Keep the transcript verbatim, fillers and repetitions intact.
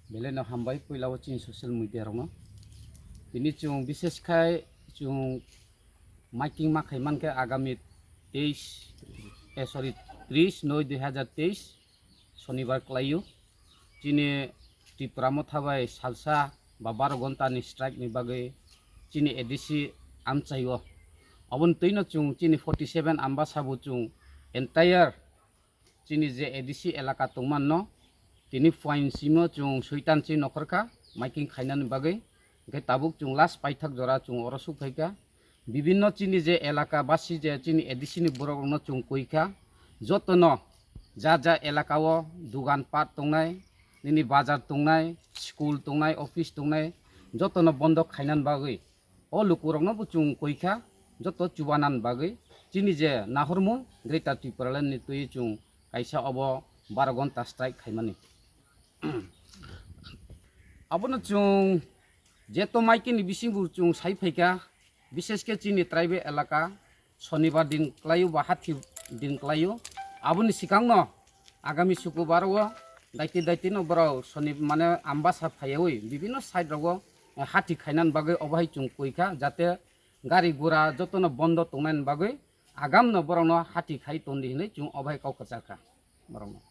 Belai no hambai puila o chini social media rokno. Tini chwng bishesh khai chwng miking ma khai mankhe agami teis, eh, sorry, tris noi dui hazar teis Sonibar klaio. Chini Tipra Motha bai salsa ba baro ghonta ni strike ni bagwi chini A D C amchaio. Aboni twino chwng chini forty seven Ambasa bo chwng entire chini je A D C elaka tongmanno tini phuain simo chwng soitan si nokhorkha miking khainani bagwi. Hwnkhe tabuk chwng last paithak jora chwng oro sukphaikha. Bibinno chini je elaka basi je chini A D C ni borok rokno chwng koikha. Jotono ja ja elaka o dugan pat tongnai, nini bazar tongnai, school tongnai, office tongnai, jotono bondo khainani bagwi o lukurokno bo chwng koikha, joto chubanan bagwi chini je nahormung Greater Tipraland ni twi chwng kaisa obo baro ghonta strike khaimani. Abono chwng je to maikini bisingbo chwng sai phaikha, bishesh khe chini tribal elaka Sonibar din klaio ba hathi din klaio. Aboni sikangno agami sukubar o daiti daiti no borok soni mane Ambasa phaiyawi bibinno side rogo hathi khainan bagwi obo hai chwng koikha, jate gari gura jotono bondo tongnaini bagwi agamno borokno hathi khai tondi hinwi chwng obo hai kok kwchakha borokno.